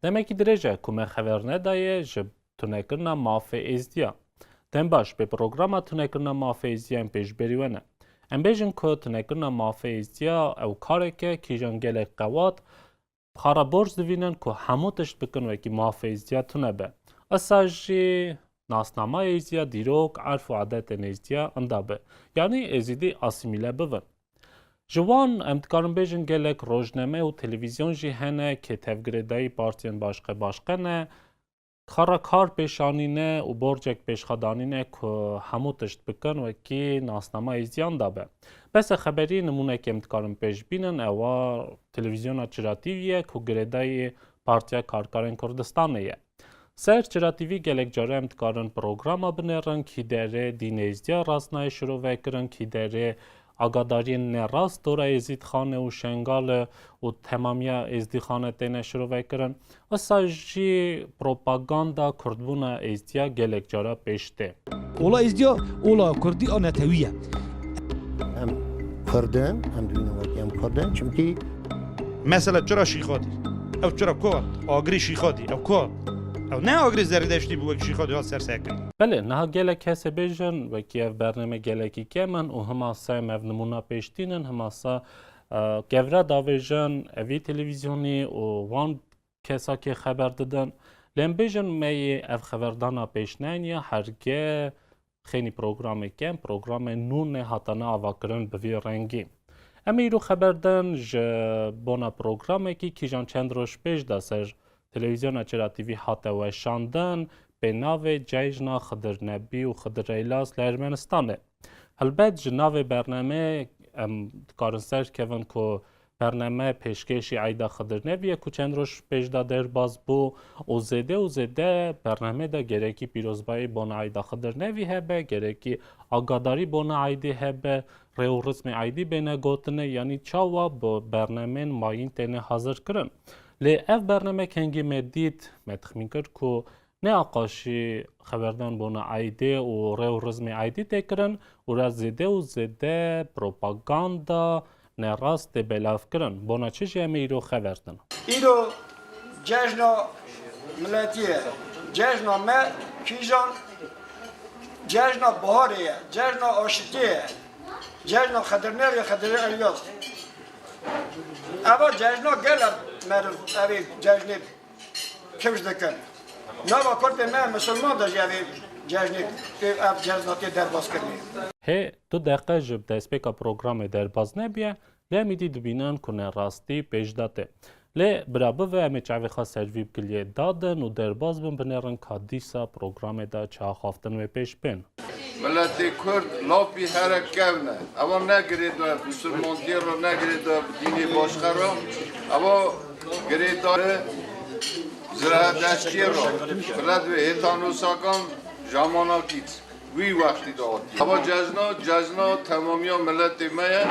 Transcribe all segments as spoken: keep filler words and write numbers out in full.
Demekî dirêj e ku me xeber nedaye ji tunekirina mafê êzdiya. Dem baş, pê programa tunekirina mafê êzdiya em pêşberî we ne. Em bêjin ku tunekirina mafê êzdiya ew karek e kîjan gelek qewat xara borc divînin ku hemû tişt bikin wekî mafê êzdiya tune be. Isa jî nasnama êzdiya, dîrok, erf û adetên êzdiya inda be. Yanî êzidî asîmîle bibin. Ji wan em dikarin bêjin gelek rojname û televîzyon jî hene kê tevgirêdayî partiyên başqe başqe ne, xara kar pêş anîne û borcek pêşxwe danîne ku hemû tişt bikin wekî nasnama êzdiyan da be. Bes e xeberî nimûnekê em dikarin pêş bînin, ewa televîzyona Çira T V ye ku girêdayî Partiya Karkarên Kurdistanê ye. Ser Çira T V gelek care em dikarin programa binêrin, kî derê dînê êzdiya rast nayê şirovekirin, kî derê agadariyên nerast dora Êzîdxanê û Şengalê û temamiya Êzdîxanê têne şirovekirin. Isa jî propaganda kurdbûna êzdiya gelek cara pêş tê. Ola êzdiya, ola kurdî a netewî ye. Em Kurd in, em dibînin wekî em Kurd in, çimkî Mesela çira Şîxadî? Ew çira ku hat? Agirê Şîxadî, ew ku hat? Ew ne agirê Zerdeştî bû wek Şîxadî hat ser sekinî. Belê, niha gelek kesê bêjin, wekî ev bername gelekî kem in û hima sa em ev nimûna pêş tînin, hima sa, e, kevre davêjin evî televîzyonî û wan kesa kê xeber didin. Lê em bêjin me yê ev xeberdana pêş neniya herge xênî programê kem, programê nû ne hatane avakirin bi vî rengî. Em ê îro xeber din ji bona programekî kîjan çend roj pêş de ser televîzyona Çira T V hate weşandin, pê navê Cejna Xidir Nebî û Xidir Eylas li Ermenistanê. Helbet ji navê bernameyê em dikarin serkevin ku bername pêşkêşî Eyda Xidir Nebî ye ku çend roj pêş de derbas bû û zêde û zêde bernamê de gerekî pîrozbayî bona Eyda Xidir Nebî hebe, gerekî agadarî bona Eydê hebe, rê û rizmê Eydî bêne gotinê, yanî çawa bi bernamên mayîn têne hazir kirin. Lê ev bername kengî me dît, me texmîn kir ku ne aqaşî xeberdan bona Eydê û rê û rizmê Eydî tê kirin û re zêde û zêde propaganda nerast tê belav kirin. Bona çi jî em ê îro xeber din. Îro cejna miletî ye. Cejna me kîjan cejna biharê ye. Cejna aşitiyê ye. Cejna Xedirnevê Xedirê Elyas. Eva cejna gelek meriv evê cejnê kifş dikin. Nava kurtê me misilman de jî evê cejnê tê, ev cejna tê derbas kirinê. Hê du deqe ji destpêka programê derbas nebiye, lê em îdî dibînin ku nerastî pêş de tê. Lê bira bive em ê çavê xwe ser vî bi giliyê dadin û derbas bin, binêrin ka dîsa programê de çi axaftin wê pêş bên. Miletê Kurd lapî here kevn e. Ewa ne girêdayê misilmantiyê re, ne girêdayê dînê başqe re. Ewa girêdayê ziradeştiyê re. Milet wê hêtanosakan jamanakît. Wî wextî de hatiye. Ewa cejna, cejna temamiya miletê me ye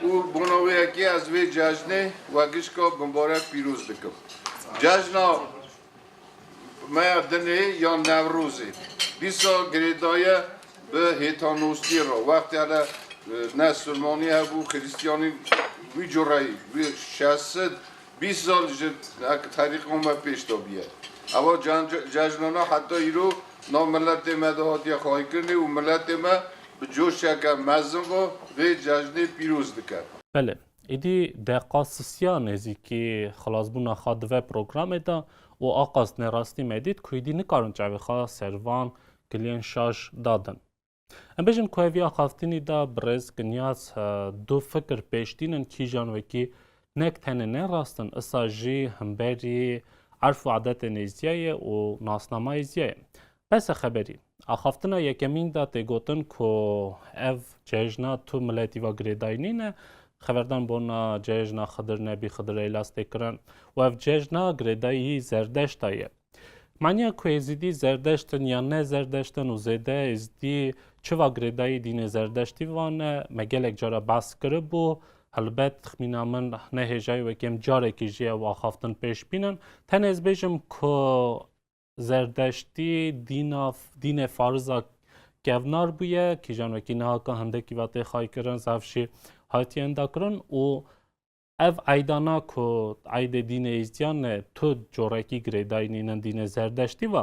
û bona wê yekê ez vê cejnê we gişka bimbarek pîroz dikim. Cejna me ya dinê ya Newrozê. Dîsa girêdaye bi hêtanostiyê re. Wextê hele, e, ne Silmanî hebû, Xiristiyanî wî cureyî, wî şeş sed bîst sal ji terîqa me pêş de bûye. Ewa can-, cejnana heta îro nav miletê me de hatiye xwayîkirinê û miletê me bi coşeke mezin ve vê cejnê pîroz dike. Belê. Êdî deqa sisiya nêzîkî xilasbûna xwe dive programê de û aqas nerastî me dît ku êdî nikarin çavê xwe ser van giliyên şaş dadin. Em bêjin ku evî axaftinî de birêz Kinyas, e, du fikir pêş tînin kîjan wekî nek tenê ne rast in, isa jî himberî erf û adetê nêzîyayê û nasnama êzîyayê. Bes e xeberî. Axaftina yekemîn de tê gotin ku ev cejna tu miletî va girêdayî nîne, xeberdan bona cejna Xidir Nebî Xidir Eylas tê kirin û ev cejna girêdayî Zerdeşta ye. Maniya ku Êzidî Zerdeşt in yan ne Zerdeşt in û zêde Êzidî çiva girêdayî dînê Zerdeştî vane, me gelek cara behs kiribû. Helbet, texmîna min ne hêjayî wekî em carekî jî ew axaftin pêş bînin. Tenê ez bêjim ku Zerdeştî dîna, dînê fariza kevnar bûye, kîjan wekî niha ka hindekî va tê xaykirin, zaf jî hatiye indakirin û Ev eydana ku eydê dînê Êzdiyan e, tu corekî girêdayî nînin dînê Zerdeştî ve.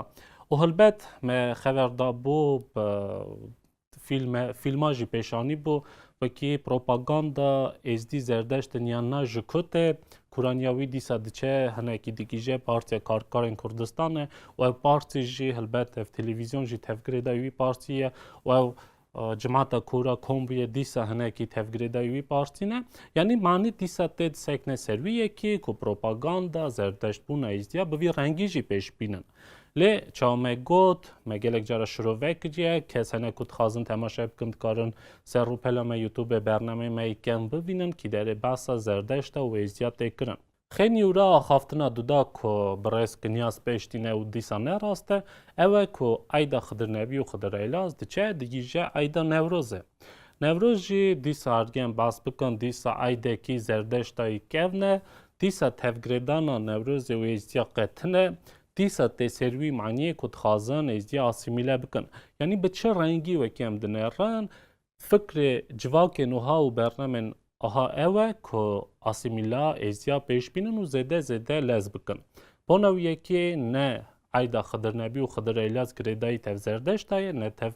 Û hilbet me xeber dabû bi fîlme, fîlma jî pêşanî bû, wekî propaganda Êzdî Zerdeşt in yan na ji ku tê, kuraniya wî dîsa diçe hinekî digihîje Partiya Karkerên Kurdistanê û ev partî jî hilbet ev televîzyon jî tevgirêdayî wî partî ye û ev e, cimata kura kombûye dîsa hinekî tevgirêdayî wî partî ne. Yanî manî dîsa tê disekne ser wî yekê ku propaganda zerdeştbûna Êzdiya bi vî rengî jî pêş bînin. Lê çawa me got, me gelek cara şirove kiriye, kes hene ku dixwazin temaşe bikin, dikarin ser rûpela me YouTube bernameyê me yê kevn bibînin, kî derê behsa Zerdeşta û Êzdiya tê kirin. Xênî û ra axaftina duda ku birêz Kinyas pêş tîne û dîsa ne rast e, ew e ku eyda Xidir Nebî û Xidir Eylaz diçe digihîje eyda Newrozê. Newroz jî dîsa her gem behs bikin, dîsa eydekî Zerdeştayî kevn e, dîsa tevgirêdana Newrozê û Êzdiya qe tune, dîsa tê ser wî maniyê ku dixwazin Êzdiya asîmîle bikin. Yanî bi çi rengî wekî em dinêrin, fikrê civakên wiha û bernamên aha ew e ku asîmîla Êzdiya pêş bînin û zêde zêde lez bikin. Bona wî yekê ne eyda Xidir Nebî û Xidir Eylaz girêdayî tev Zerdeşta ye, ne tev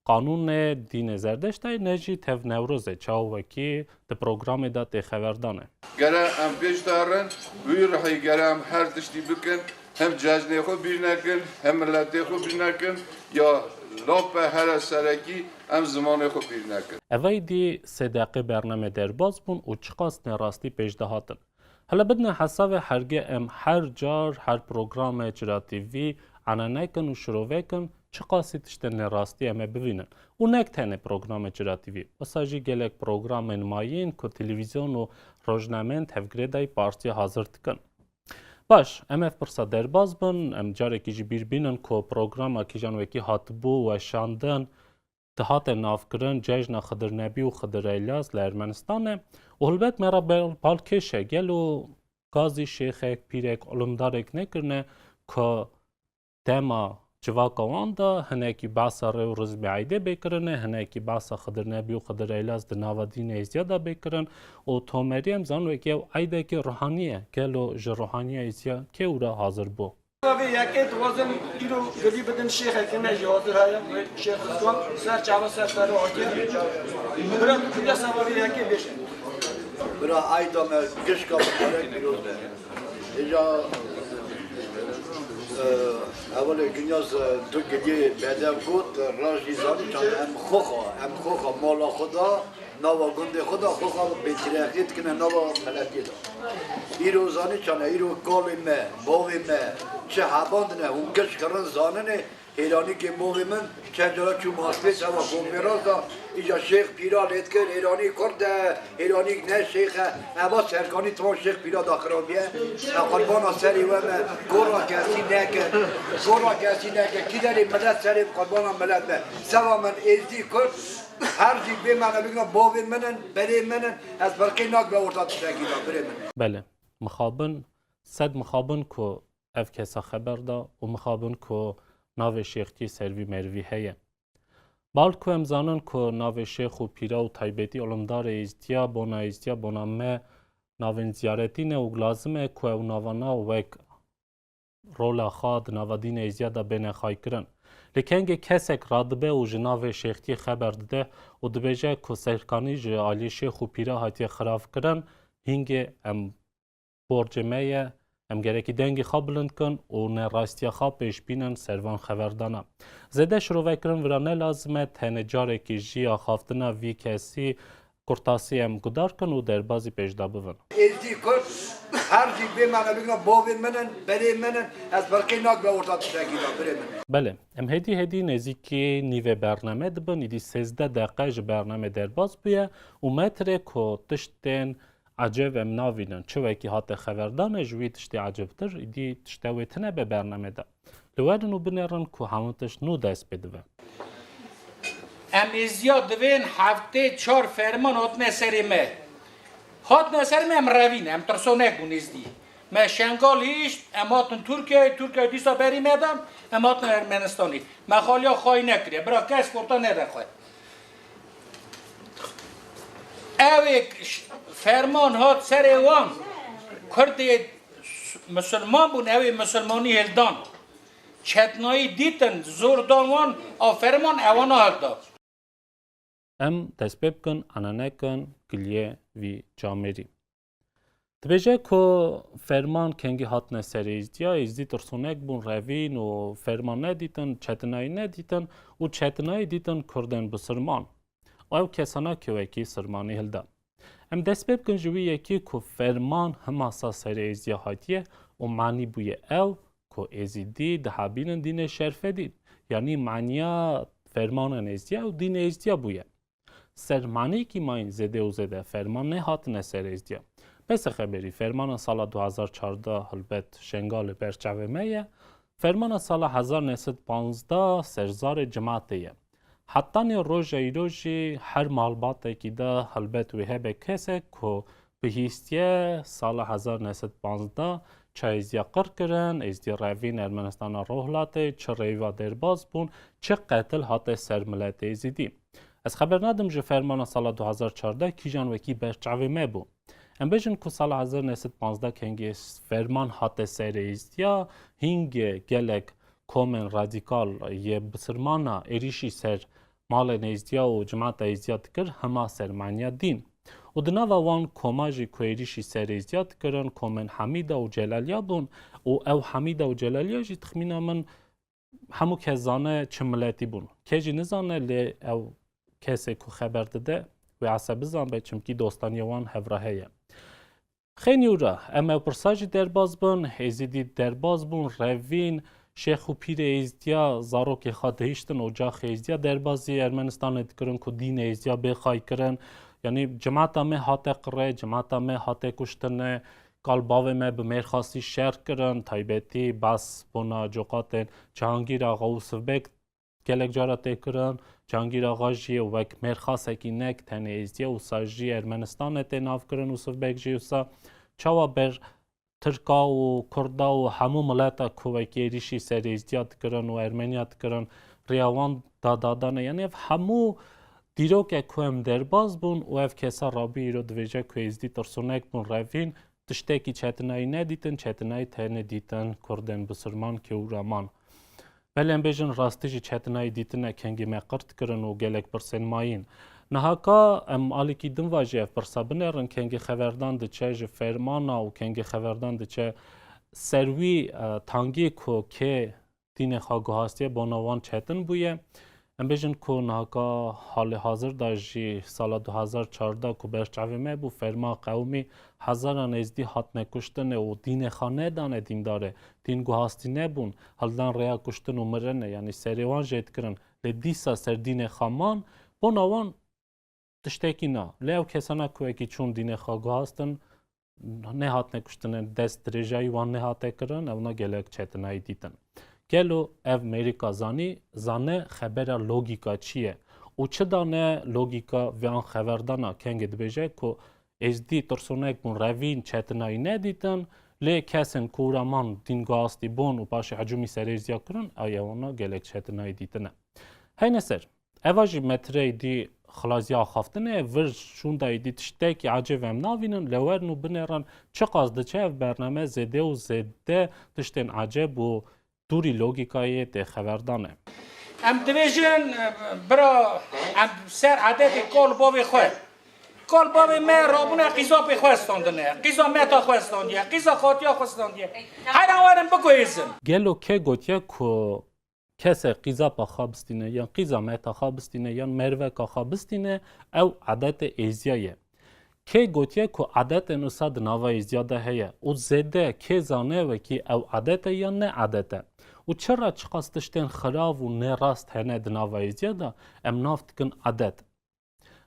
qanûnê dînê Zerdeşta ye, ne jî tev Newroz e, çawa wekî di programê de tê xeberdan e. Gere em pêş de herin, wî rihî gere em her tiştî bikin, hem cejnê xwe bîr nekin, hem miletê xwe bîr nekin, ya lape here serekî em zimanê xwe bîr nekin. Ev eydî sê deqê bername derbas bûn û çiqas nerastî pêş de hatin. Hele bidine hesavê herge em her car, her programê Çira T V ane nekin û şirove kin, çiqasî tiştên nerastî em ê bivînin. Û nek tenê programê Çira T V, wisa jî gelek programên mayîn ku televîzyon û rojnameyên tevgirêdayî partiyê hazir dikin. Baş, em ev pirsa derbas bin, em carekî jî bîr bînin ku programa kîjan wekî hatibû weşandin, dihate navkirin cejna Xidir Nebî û Xidir Eylaz li Ermenistanê û hilbet me re bal-, balkêş e, gelo gazî şêxek, pîrek, ulimdarek nekirine ku dema civaka wan de hinekî behsa rê û rizmê eydê bê kirine, hinekî behsa Xidir Nebî û Xidir Eylaz di nava dînê Êzdiya de bê kirin û tomerî em zanin wekî ew eydekî ruhanî ye. Gelo ji ruhaniya Êzdiya kê û ra hazir bû? Vê yekê dixwazim îro gilî bidin şêxekî me jî hazir heye. Wê Şêx Rizwan ser çava ser serê hatiye. Bira tu dî desa vê yekê bêje. Bira eyda me gişka mibarek pîroz be. Îca, e, ewilê Kinyas, e, tu giliyê bedev got, e, rajî zanî çand em xoxa, em xoxa mala xwe da, nava gundê xwe da, xoxa bêtirexî dikine nava miletê da. Îro zanî çand e, îro kalê me, bavê me, çi hebandine, hûn giş kirin zaninê, Hêranîkê bavê min çend cara çû maspêt hewa konferansa, îca şêx pîra lê dikir, Hêranî kurd e, Hêranîk ne şêx e, eva serkanî tiwan şêx pîra da xirabiye. E, qurbana serê we me, gora kesî neke, gora kesî neke, kî derê milet serê qurbana milet be. Seva min êzdî kurd, her jî bê me ne bigna bavê min in, berê min in, ez firqê nakim orta tiştekî de, birê min. Belê, mixabin, sed mixabin ku ev kesa xeber da û mixabin ku navê şêxtiyê ser vî merivî heye. Bal ku em zanin ku navê şêx û pîra û taybetî ulimdarê Êzdiya, bona Êzdiya, bona me navên ziyaretî ne û lazim e ku ew navana wek rola xwe di nava dînê Êzdiya de bêne xaykirin. Lê kengê kesek radibe û ji navê şêxtiyê xeber dide û dibêje ku serkanî ji aliyê şêx û pîra hatiye xiravkirin, hingê em borcê me ye, em gerekî dengê xwe bilind kin û nerastiya xwe pêş bînin ser van xeberdana. Zêde şirovekirin vira ne lazim e, tenê carekî jî axaftina vî kesî kurtasî em guhdar kin û derbazî pêş de bibin. Êzdî Kurd, her jî bê me ne bigna bavê min in, berê min in, ez firqê nakim orta tiştekî de, birê min. Belê, em hêdî hêdî nêzîkî nîvê bername dibin, îdî sêzdeh deqe ji bername derbas bûye û metre ku tiştên ecêb em navînin. Çi wekî hate xeberdan e, ji wî tiştê ecêbtir, îdî tişte wê tine be bername de. Li werin û binêrin ku hemû tişt nû dest pê dibe. Em êziya divên heftê çar ferman hatine serê me. Hatine serê me, em revîn, em tirsonek bûn êzdî. Me Şengal hişt, em hatin Tirkiyeyê, Tirkiye dîsa berî me dan, em hatin Ermenistanê. Me xaliya xayî nekiriye, bira kes kurta nede xwe. Ew ê ş-, ferman hat serê wan, Kurdê s-, misilman bûn, ew ê misilmanî hildan. Çetnayî dîtin, zor dan wan, a ferman ewana hilda. Em dest pê bikin, ananekin giliyê vî camêrî. Dibêje ku ferman kengî hatine ser Êzdiya, Êzdî tirsonek bûn, revîn û ferman nedîtin, çetinayî nedîtin û çetinayî dîtin Kurdên bisirman. Ew kesana ke wekî sirmanî hilda. Em dest pê bikin ji wî yekî ku ferman himasa serê Êzdiya hatiye û manî bûye ew ku Êzidî dihebînin dînê şerfedîn. Yanî maniya fermanan Êzdiya û dînê Êzdiya bûye. Ser manîkî mayîn zêde û zêde ferman nehatine ser Êzdiya. Bes e xeberî, fermana sala du hazar çardeh hilbet Şengalê ber çavê me ye. Fermana sala hezar neh sed panzdeh serzarê cimatê ye. Hetanî roja îro jî her malbatekî de helbet wê hebe kesek ku bihîstiye sala hezar neh sed panzdeh çi Êzdiya qir kirin, Êzdî revîn Ermenistana Rojhilatê, çi rêva derbas bûn, çi qetil hate ser miletê Êzidî. Ez xeber nadim ji fermana sala du hazar çardeh kîjan wekî ber çavê me bû. Em bêjin ku sala hezar neh sed panzdeh kengê ferman hate serê Êzdiya, hîngê gelek komên radîkal yê bisirmana êrîşî ser malên Êzdiya û cimata Êzdiya dikir, hema ser maniya dîn. Û di nava wan koma jî ku êrîşî ser Êzdiya dikirin, komên Hemîda û Celaliya bûn û ew Hemîda û Celaliya jî texmîna min hemû kes zane çi miletî bûn. Kes jî nizane lê ew kesê ku xeber dide wê ese bizanbe çimkî dostaniya wan hev re heye. Xênî û re, em ew pirsa jî derbas bin, Êzidî derbas bûn, revîn, şêx û pîrê Êzdiya zarokê xwe dihiştin ocaxê Êzdiya derbasî Ermenistanê dikirin ku dînê Êzdiya bê xaykirin. Yanî cimata me hate qirê, cimata me hate kuştine, kal bavê me bi mêrxasî şer kirin, taybetî bas bona coqatên Cihangîr Axa û Sivbek gelek cara tê kirin. Cihangîr Axa jî wek mêrxasekî nek tenê Êzdiya wisa jî Ermenistanê tê navkirin û Sivbek jî wisa. Çawa ber Tirka û Kurda û hemû mileta ku wekî êrîşî ser Êzdiya dikirin û Ermeniya dikirin, riya wan da dadane. Yanî ev hemû dîrokek ku em derbas bûn û ev kesa rabî îro dibêje ku Êzdî tirsonek bûn, revîn, tiştekî çetinayî nedîtin, çetinayî tenê dîtin Kurdên bisirman ke û re man. Belê em bêjin rastî jî çetinayî dîtine kengî me qir dikirin û gelek pirsên mayîn. Nihaka em alîkî din va jî ev pirsa binêrin, kengî xeverdan diçe ji fermana û kengî xeverdan diçe ser wî, e, tangî ku kê dînê xwe guhastiye bona wan çetin bûye. Em bêjin ku nihaka halê hazir de jî sala du hazar çardeh ku ber çavê me bû, ferma qewimî, hezaran Êzdî hatine kuştine û dînê xwe nedane dîndarê, dîn guhastî nebûn, hildan rêya kuştin û mirinê, yanî serê wan jê dikirin, lê dîsa ser dînê xwe man, bona wan tiştekî na. Lê ew kesana ku wekî çûn dînê xwe guhastin, nehatine kuştine, dest dirêjayî wan nehate kirin, ewna gelek çetinayî dîtin. Gelo ev mêrika zanî, zane xebera logîka çi ye? Û çi dane logîka vê an xeverdana kengê dibêje ku Êzdî tirsonek bûn, revîn, çetinayî nedîtin, lê kesên ku û re man dîn guhastî bûn û paşê hecûmî ser Êzdiya kirin, aya wana gelek çetinayî dîtine. Heyne ser. Eva jî metreyê dî xilaziya axaftinê, vir şûnda êdî tiştekî ecêb em navînin, lê werin û binêrin çiqas diçe ev bername zêde û zêde tiştên ecêb û dûrî logîkayê tê xeverdanê. Em dibêjin, bira, em ser edetê kal bavê xwe. Kal bavê me rabûne qîza pê xwe standine, qîza meta xwe standiye, qîza xatiya xwe standiye. Heyran werin biguhêzin. Gelo kê gotiye ku kesê qîza pa xwe bistîne, yan qîza meta xwe bistîne, yan merveka xwe bistîne, ew edetê Êzdiya ye. Kê gotiye ku edetên wisa di nava Êzdiya de heye û zêde kê zane wekî ew edet e yan ne edet e? Û çira çiqas tiştên xirav û nerast hene di nava Êzdiya de, em nav dikin edet.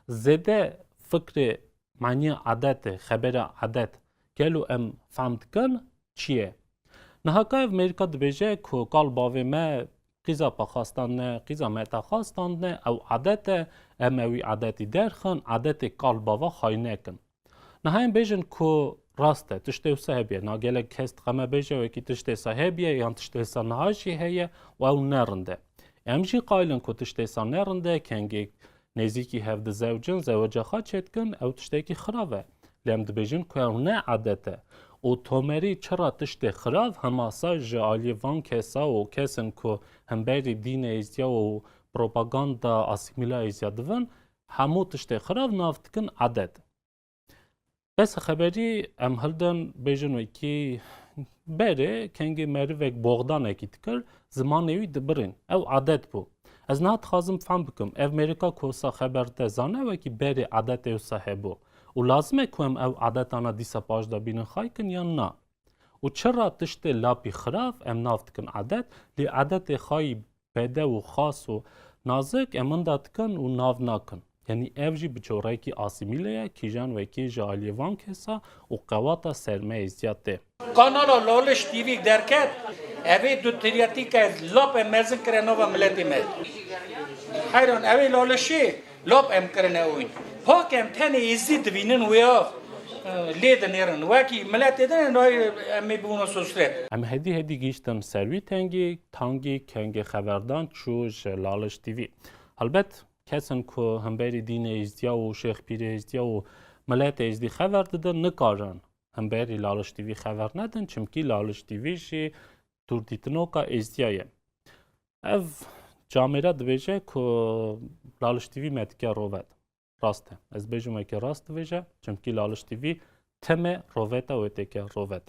Zêde fikrê maniya edetê, xebera edet, gelo em fehm dikin çi ye? Nihaka ev mêrika dibêje ku kal bavê me qîza pa xwe standine, qîza meta xwe standine, ew edet e, em ewî edetî derxin, edetê kal bava xayî nekin. Niha em bêjin ku rast e, tiştê wisa hebiye. Na gelek kes diqeme bêje wekî tiştê wisa hebiye yan tiştê wisa niha jî heye û ew ne rind e. Em jî qayil in ku tiştê wisa ne rind e, kengê nêzîkî hev dizewcin, zeweca xwe çêdikin, ew tiştekî xirav e. Lê em dibêjin ku ew ne edet e. Û tomerî çira tiştê xirav hema sa ji aliyê van kesa û kesin ku hemberî dînê êzdiya û propaganda asîmîla êzdiya divin, hemû tiştê xirav nav dikin edet. Bes xeberî em hildin bêjin wekî berê kengê merivek boxdanekî dikir, zimanê wî dibirîn. Ew adet bû. Ez niha dixwazim fehm bikim. Ev mêrika ku wisa xeber de zane wekî berê adetê wisa hebû. Û lazim e ku em ew adetana dîsa paş de bînin xaykin yan na? Û çira tiştê lapî xirav em nav dikin adet, lê adetê xayî bedew û xas û nazik em winda dikin û nav nakin. Yanî ev jî bi corekî asîmîle ye, kîjan wekî ji aliyê van kesa û qewata sermeyê ziyad tê. Kanala Laliş T V derket, evê du tiryatîke lap em mezin kire nava miletê me. Heyran, evê Lalişê lap em kirine oyun. Pak em tenê êzî divînin wê av, e, lê dinêrin. Wekî miletê din nayê em ê bibûne sosret. Em hedî hedî gihîştin ser wî tengî, tangî kengê xeberdan çû ji Laliş T V. Helbet kesin ku hemberî dînê êzdiya û şêxpîrê êzdiya û miletê êzdî xeber didin, nikarin hemberî Laliş T V xeber nedin, çimkî Laliş T V jî dûrdîtinoka êzdiya ye. Ev camêre dibêje ku Laliş T V me dike rovet. Rast e. Ez bêjim wekî rast dibêje, çimkî Laliş T V teme roveta wê têke rovet.